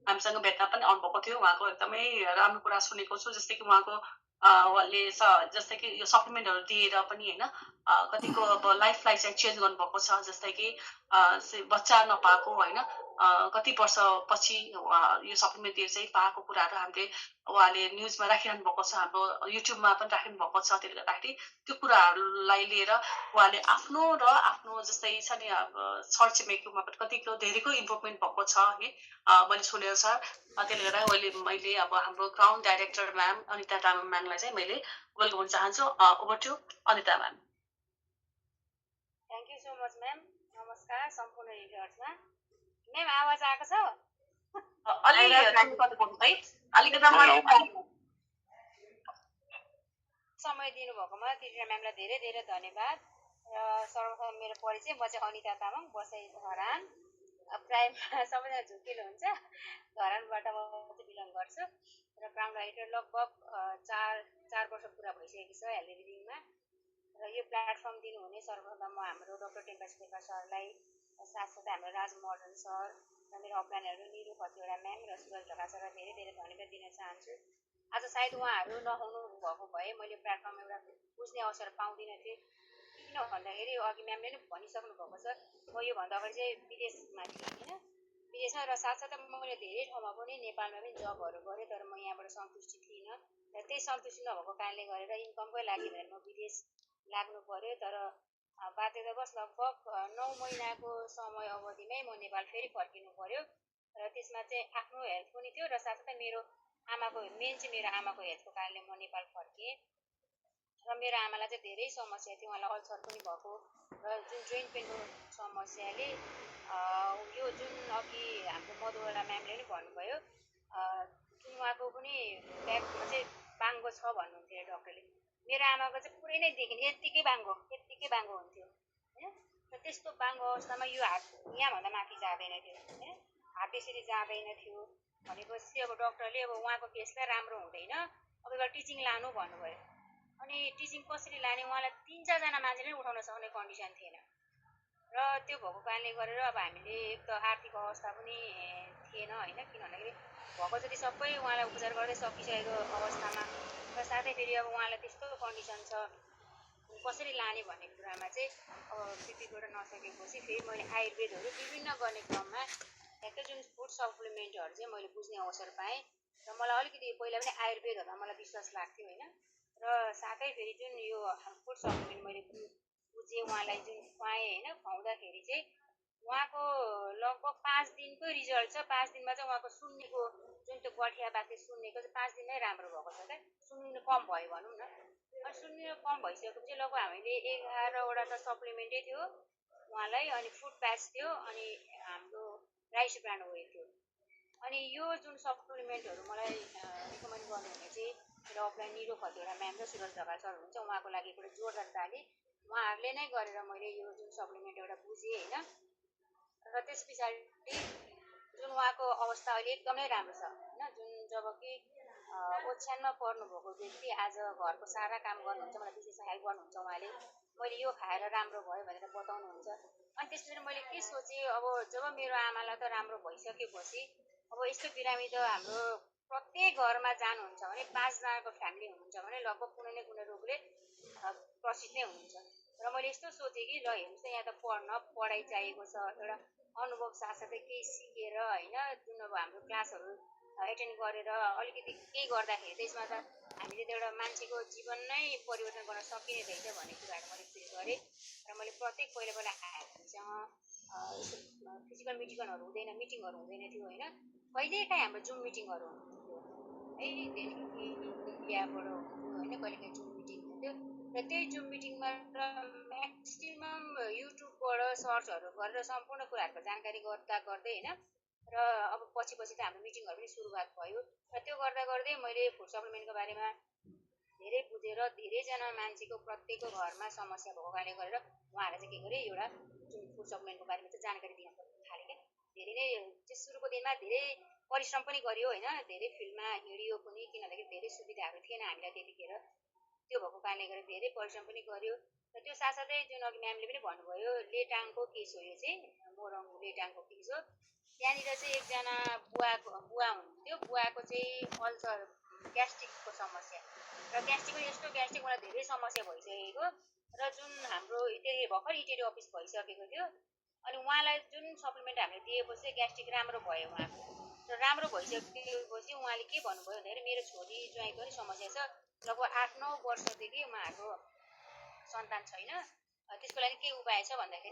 हामीसँग भेट्न पनि आउनुभएको थियो। उहाँको एकदमै राम्रो कुरा सुनेको छु। जस्तै कि उहाँको उहाँले जस्तै कि यो सप्लिमेन्टहरू दिएर पनि होइन कतिको अब लाइफलाई चाहिँ चेन्ज गर्नुभएको छ। जस्तै कि बच्चा नपाएको होइन कति वर्षपछि यो सप्लिमेन्ट दिएर चाहिँ पाएको कुराहरू हामीले उहाँले न्युजमा राखिरहनु भएको छ, हाम्रो युट्युबमा पनि राख्नु भएको छ। त्यसले गर्दाखेरि त्यो कुराहरूलाई लिएर उहाँले आफ्नो र आफ्नो जस्तै छ नि अब छरछिमेकीमा पनि कतिको धेरैको इम्प्रुभमेन्ट भएको छ है मैले सुनेको छ। त्यसले गर्दा मैले अब हाम्रो ground director ma'am Anita Tamang म्यामलाई चाहिँ मैले वेलकम गर्न चाहन्छु। Over to Anita ma'am. Thank you so much ma'am. नमस्कार सम्पूर्ण रिडर्समा। म्याम आवाज आएको छ? समय दिनुभएकोमा तिर्रा म्यामलाई धेरै धेरै धन्यवाद। र सर्वप्रथम मेरो परिचय, म चाहिँ अनिता तामाङ, बसाइ धरान। प्रायः सबैजना झुकिलो हुन्छ, धरानबाट म चाहिँ बिलङ गर्छु र क्राउन राइटर लगभग 4 वर्ष पुरा भइसकेको छ हेल्थ रिडिङमा। र यो प्लेटफर्म दिनुहुने सर्वप्रथम म हाम्रो डाक्टर टेम्पा शेर्पा सरलाई, साथसाथै हाम्रो राज मर्डन सर र मेरो अपलाइनहरू निरु खतिवडा म्याम र सुरज ढका सरलाई धेरै धेरै धन्यवाद दिन चाहन्छु। आज सायद उहाँहरू नहुनु भएको भए मैले प्लेटफर्म एउटा बुझ्ने अवसर पाउँदिनँ थिएँ। किन भन्दाखेरि अघि म्यामले नै भनिसक्नु भएको छ, म योभन्दा अगाडि चाहिँ विदेशमा थिएँ होइन, विदेशमा। र साथसाथै मैले धेरै ठाउँमा पनि नेपालमा पनि जबहरू गरेँ, तर म यहाँबाट सन्तुष्टि थिइनँ र त्यही सन्तुष्टि नभएको कारणले गरेर इन्कमकै लागि भनेर म विदेश लाग्नु पर्यो। तर बाध्यतावश लगभग 9 महिनाको समय अवधिमै म नेपाल फेरि फर्किनु पर्यो। र त्यसमा चाहिँ आफ्नो हेल्थ पनि थियो र साथसाथै मेरो आमाको मेन चाहिँ मेरो आमाको हेल्थको कारणले म नेपाल फर्केँ। र मेरो आमालाई चाहिँ धेरै समस्या थियो, उहाँलाई अल्सर पनि भएको र जुन जोइन्ट पेनको समस्याले यो जुन अघि हाम्रो मधुवाला म्यामले पनि भन्नुभयो, जुन उहाँको पनि ब्याकमा चाहिँ बाङ्गो छ भन्नुहुन्थ्यो डक्टरले। मेरो आमाको चाहिँ पुरै नै देखिने यत्तिकै बाङ्गो हुन्थ्यो होइन। र त्यस्तो बाङ्गो अवस्थामा यो हात यहाँभन्दा माथि जाँदैन थियो होइन, हात त्यसरी जाँदैन थियो भनेपछि अब डक्टरले अब उहाँको केसलाई राम्रो हुँदैन, अब एउटा टिचिङ लानु भन्नुभयो। अनि टिचिङ कसरी लाने, उहाँलाई 3-4जना मान्छेले उठाउन सक्ने कन्डिसन थिएन। र त्यो भएको कारणले गरेर अब हामीले एक त आर्थिक अवस्था पनि थिएन होइन, किन भन्दाखेरि भएको जति सबै उहाँलाई उपचार गर्दै सकिसकेको अवस्थामा र साथै फेरि अब उहाँलाई त्यस्तो कन्डिसन छ कसरी लाने भन्ने कुरामा चाहिँ अब बिपीबाट नसकेपछि फेरि मैले आयुर्वेदहरू विभिन्न गर्ने क्रममा ठ्याक्कै जुन फुड सप्लिमेन्टहरू चाहिँ मैले बुझ्ने अवसर पाएँ। र मलाई अलिकति पहिला पनि आयुर्वेदहरूमा मलाई विश्वास लाग्थ्यो होइन। र साथै फेरि जुन यो फुड सप्लिमेन्ट मैले बुझेँ, उहाँलाई जुन खुवाएँ होइन, खुवाउँदाखेरि चाहिँ उहाँको लगभग 5 दिनको रिजल्ट छ। 5 दिनमा चाहिँ उहाँको सुन्नेको जुन त्यो गठिया बाख्ने सुन्नेको चाहिँ 5 दिनमै राम्रो भएको छ क्या, सुन्नु कम भयो भनौँ न। अनि सुन्नु कम भइसकेपछि लगभग हामीले 11वटा त सप्लिमेन्टै थियो उहाँलाई, अनि फुड प्याच थियो, अनि हाम्रो राइस ब्रान्ड ओइल थियो। अनि यो जुन सप्लिमेन्टहरू मलाई रिकमेन्ड गर्नुहुने चाहिँ मेरो अफलाइन निरो खतिवडा म्याम र सुरज ढकाल सर हुनुहुन्छ, उहाँको लागि एउटा जोरदार ताली। उहाँहरूले नै गरेर मैले यो जुन सप्लिमेन्ट एउटा बुझेँ होइन। र त्यस पछाडि जुन उहाँको अवस्था अहिले एकदमै राम्रो छ होइन, जुन जब कि ओछ्यानमा पर्नुभएको व्यक्ति आज घरको सारा काम गर्नुहुन्छ, मलाई विशेष हेल्प गर्नुहुन्छ उहाँले। मैले यो खाएर राम्रो भयो भनेर बताउनुहुन्छ। अनि त्यस पछाडि मैले के सोचेँ, अब जब मेरो आमालाई त राम्रो भइसकेपछि अब यस्तो बिरामी त हाम्रो प्रत्येक घरमा जानुहुन्छ भने 5जनाको फ्यामिली हुनुहुन्छ भने लगभग कुनै न कुनै रोगले ग्रसित नै हुनुहुन्छ। र मैले यस्तो सोचेँ कि ल हेर्नुहोस् त, यहाँ त पढाइ चाहिएको छ, एउटा अनुभव साथसाथै केही सिकेर होइन, जुन अब हाम्रो क्लासहरू एटेन्ड गरेर अलिकति केही गर्दाखेरि त्यसमा त हामीले त एउटा मान्छेको जीवन नै परिवर्तन गर्न सकिने रहेछ भन्ने कुराहरू मैले फिल गरेँ। र मैले प्रत्येक पहिला हामीसँग फिजिकल मिटिङहरू हुँदैन थियो होइन, कहिलेकाहीँ हाम्रो जुम मिटिङहरू हुन्थ्यो है, इन्डियाबाट हुन्थ्यो होइन, कहिलेकाहीँ जुम मिटिङ हुन्थ्यो। र त्यही जुम मिटिङमा र म्याक्सिमम् युट्युबबाट सर्चहरू गरेर सम्पूर्ण कुराहरूको जानकारी गर्दै होइन। र अब पछि त हाम्रो मिटिङहरू पनि सुरुवात भयो। र त्यो गर्दै मैले फुड सप्लिमेन्टको बारेमा धेरै बुझेर धेरैजना मान्छेको प्रत्येकको घरमा समस्या भएको कारणले गरेर उहाँहरूले चाहिँ के गरे, एउटा जुन फुड सप्लिमेन्टको बारेमा चाहिँ जानकारी दिन थालेँ क्या। धेरै नै चाहिँ सुरुको दिनमा धेरै परिश्रम पनि गरियो होइन, धेरै फिल्डमा हिँडियो पनि, किन भन्दाखेरि धेरै सुविधाहरू थिएन हामीलाई त्यतिखेर। त्यो भएको कारणले गर्दा धेरै परिश्रम पनि गर्यो। र त्यो साथसाथै जुन अघि म्यामले पनि भन्नुभयो, लेटाङको केस हो यो चाहिँ, मोरङ लेटाङको केस हो। त्यहाँनिर चाहिँ एकजना बुवा हुनुहुन्थ्यो। बुवाको चाहिँ अल्सर ग्यास्ट्रिकको समस्या र ग्यास्ट्रिक पनि यस्तो ग्यास्ट्रिक मलाई धेरै समस्या भइसकेको र जुन हाम्रो भर्खर इटेरी अफिस भइसकेको थियो। अनि उहाँलाई जुन सप्लिमेन्ट हामीले दिएपछि चाहिँ ग्यास्ट्रिक राम्रो भयो उहाँको र राम्रो भइसकेपछि उहाँले के भन्नुभयो भन्दाखेरि मेरो छोरी ज्वाइँको पनि समस्या छ, लगभग 8-9 वर्षदेखि उहाँहरूको सन्तान छैन, त्यसको लागि के उपाय छ भन्दाखेरि